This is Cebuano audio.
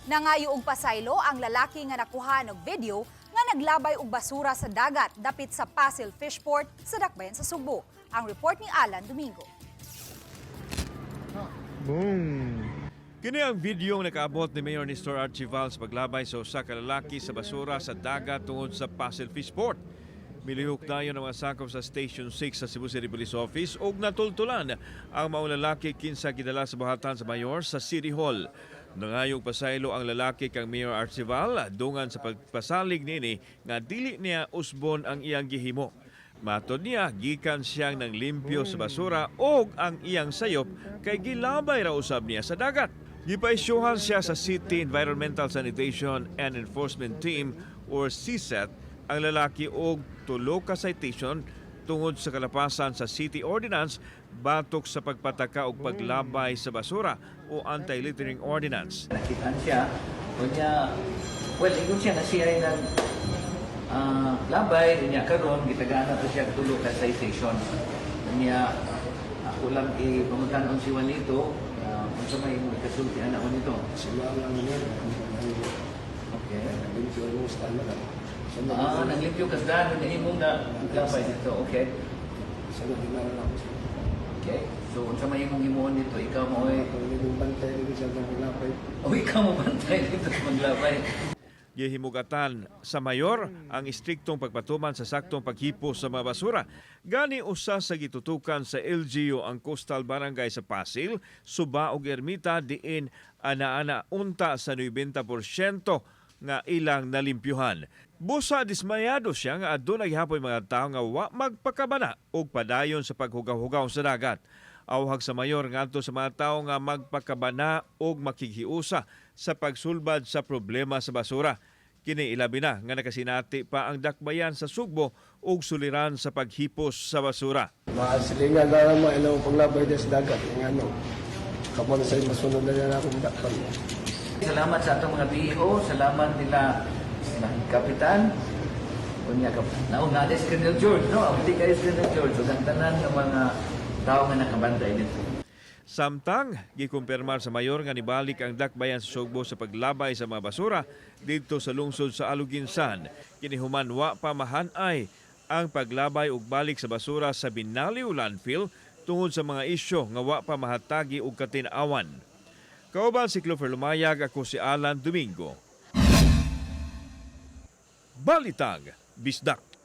Nangayo og pasaylo ang lalaki nga nakuha og video nga naglabay og basura sa dagat dapit sa Pasil Fishport sa Dakbayan sa Sugbo. Ang report ni Alan Domingo. Boom. Kini ang video nga nakaabot ni Mayor Nestor Archival sa paglabay sa usa ka lalaki sa basura sa dagat tungod sa Pasil Fishport. Milihok dayon ang mga sakop sa Station 6 sa Cebu City Police Office ug natultulan ang maong lalaki kinsa gidala sa buhatan sa mayor sa City Hall. Nangayog pasaylo ang lalaki kang Mayor Archival dungan sa pagpasalig nini nga dili niya usbon ang iyang gihimo. Matod niya, gikan siyang nang limpyo sa basura og ang iyang sayop kay gilabay ra usab niya sa dagat. Gipaisyuhan siya sa City Environmental Sanitation and Enforcement Team or CSET ang lalaki og tulo ka citation tungod sa kalapasan sa City Ordinance batok sa pagpataka og paglabay sa basura o anti-littering ordinance. Nakitaan siya, unya, well, ingon siya na siya ay nag labay, unya karon gitagaan na to siya tulo ka citation. Unya, ako lang ipamutanon si Juanito, unsa may imong ikasulti ana ko nito. Sila lang niya. Okay. Nagbinsyo yung stand na. Naglimpyo kasdahan unya imong na labay dito. Okay. Sa na lang ako. Okay. So unsa may imong himuon dito? Ikaw mo ay Kung naging bantay rin siya ng lapay. O ikaw mo bantay dito sa maglabay. Gihimugatan sa mayor ang istriktong pagpatuman sa saktong paghipos sa mga basura. Gani usa sa gitutukan sa LGU ang coastal barangay sa Pasil, Suba ug Ermita diin ana-ana unta sa 90% nga ilang nalimpyuhan. Busa dismayado siya nga aduna gihapoy mga tawo nga wa magpakabana og padayon sa paghugaw-hugaw sa dagat. Awhag sa mayor ngadto sa mga tawo nga magpakabana og makighiusa sa pagsulbad sa problema sa basura. Kini ilabi na nga nakasinati pa ang dakbayan sa Sugbo ug suliran sa paghipos sa basura. Maasilingan na naman ilang paglabay din sa dagat. Yung ano, kamo na sa'yo masunod na yan akong dakpan. Salamat sa atong mga BEO, salamat nila sila Kapitan. Unya ka nauna si Colonel George, no? Hindi kayo si Colonel George, ug ang tanan ng mga tao nga nakabantay dito. Samtang, gikumpirmar sa mayor nga nibalik ang dakbayan sa Sugbo sa paglabay sa mga basura didto sa lungsod sa Aloguinsan. Kini human wa pa mahanay ang paglabay ug balik sa basura sa Binaliw landfill tungod sa mga isyu nga wa pa mahatagi og katin-awan. Kauban si Clover Lumayag, ako si Alan Domingo. Balitang Bisdak.